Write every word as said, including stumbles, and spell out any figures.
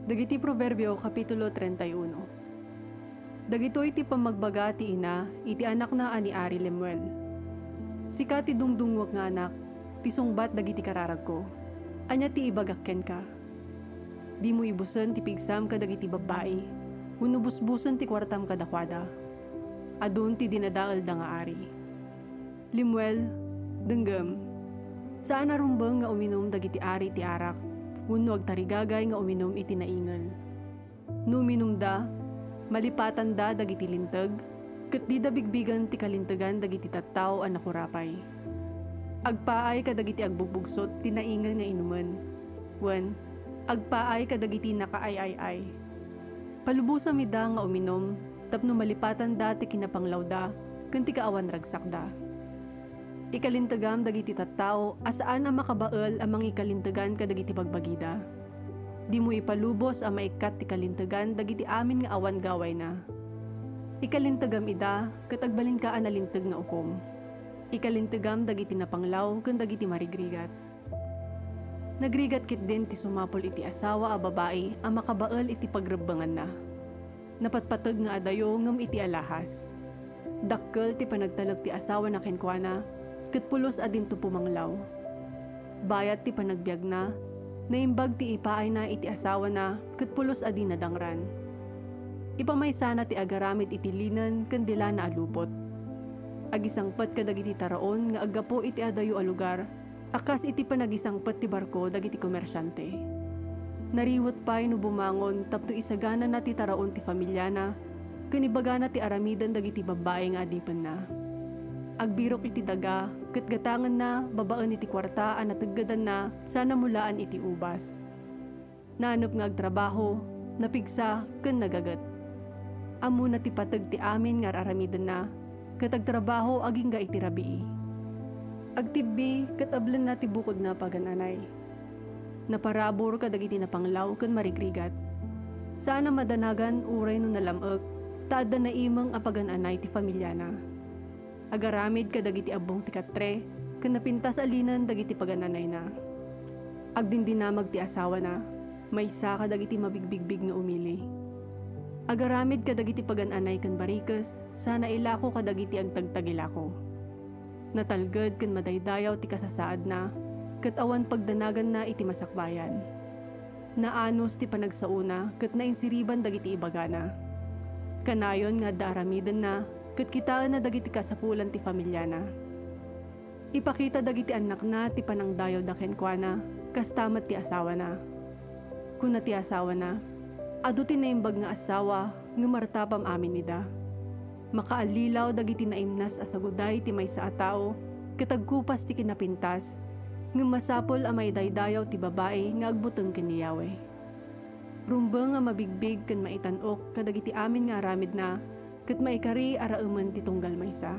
Dagiti Proverbio, Kapitulo treinta y uno. Dagitoy ti pammagbaga ti ina iti anakna a ni Ari Lemuel. Sika ti dungdungnguak nga anak, ti sungbat dagiti kararagko. Ania ti ibagak kenka? Dimo ibusen ti pigsam kadagiti babbai, wenno busbusen ti kuartam kadakuada. Adun ti dinadaelda nga ari. Lemuel, denggem. Saan a rumbeng nga uminum dagiti ari ti arak, wenno agtarigagay nga uminum iti naingel. No uminumda, malipatanda dagiti linteg, ket dida bigbigen ti kalintegan dagiti tattao a nakurapay. Agpaay kadagiti agbugbugsot ti naingel nga inumen, wen agpaay kadagiti nakaay-ay-ay. Palubosam ida nga uminum tapno malipatanda ti kinapanglawda ken ti kaawan ragsakda. Ikalintegam dagiti tattao a saan a makabael a mangikalintegan kadagiti bagbagida. Dimo ipalubos a maikkat ti kalintegan dagiti amin nga awan gawayna. Ikalintegam ida ket agbalinka a nalinteg nga ukom. Ikalintegam dagiti napanglaw ken dagiti marigrigat. Nagrigat ketdin ti sumapul iti asawa a babai a makabael iti pagrebbenganna. Napatpateg nga adayo ngem iti alahas. Dakkel ti panagtalek ti asawana kenkuana, ket pulos a dinto pumanglaw. Bayat ti panagbiagna, naimbag ti ipaayna iti asawana, ket pulos a di nadangran. Ipamaysana ti agaramid iti linen ken dilana a lupot. Agisangpet kadagiti taraon nga aggapu iti adayo a lugar, a kas iti panagisangpet ti barko dagiti komersiante. Nariwet pay no bumangon tapno isaganana ti taraon ti familiana, ken ibagana ti aramiden dagiti babbai nga adipenna. Agbirok iti daga, ket gatangenna babaen iti kuarta a nateggedanna sana mulaan iti ubas. Naanep nga agtrabaho, napigsa, ken nagaget. Ammona ti pateg ti amin nga ar-aramidenna, ket agtrabaho agingga iti rabii. Agtibbi ket ablenna ti bukodna a pagan-anay. Naparabur kadagiti napanglaw ken marigrigat. Saan a madanagan uray no nalam-ek, ta adda naimeng a pagan-anay ti familiana. Agaramid kadagiti abbong ti katre ken napintas a linen dagiti pagan-anayna. Agdindinamag ti asawana, maysa kadagiti mabigbigbig nga umili. Agaramid kadagiti pagan-anay ken barikes, sana ilako kadagiti agtagtagilako. Natalged ken madaydayaw ti kasasaadna, ket awan pagdanaganna iti masakbayan. Naanus ti panagsaona ket nainsiriban dagiti ibagana. Kanayon nga adda aramidenna ket kitaenna dagiti kasapulan ti familiana. Ipakita dagiti annakna ti panangdayawda kenkuana, kasta met ti asawana. Kuna ti asawana, "Adu ti naimbag nga asawa, ngem artapam amin ida." Makaallilaw dagiti naimnas a saguday ti maysa a tao, ket agkupas ti kinapintas, ngem masapul a maidaydayaw ti babai nga agbuteng ken ni Yahweh. Rumbeng a mabigbig ken maitan-ok kadagiti amin nga aramidna, ket maikari a raemen ti tunggal maysa.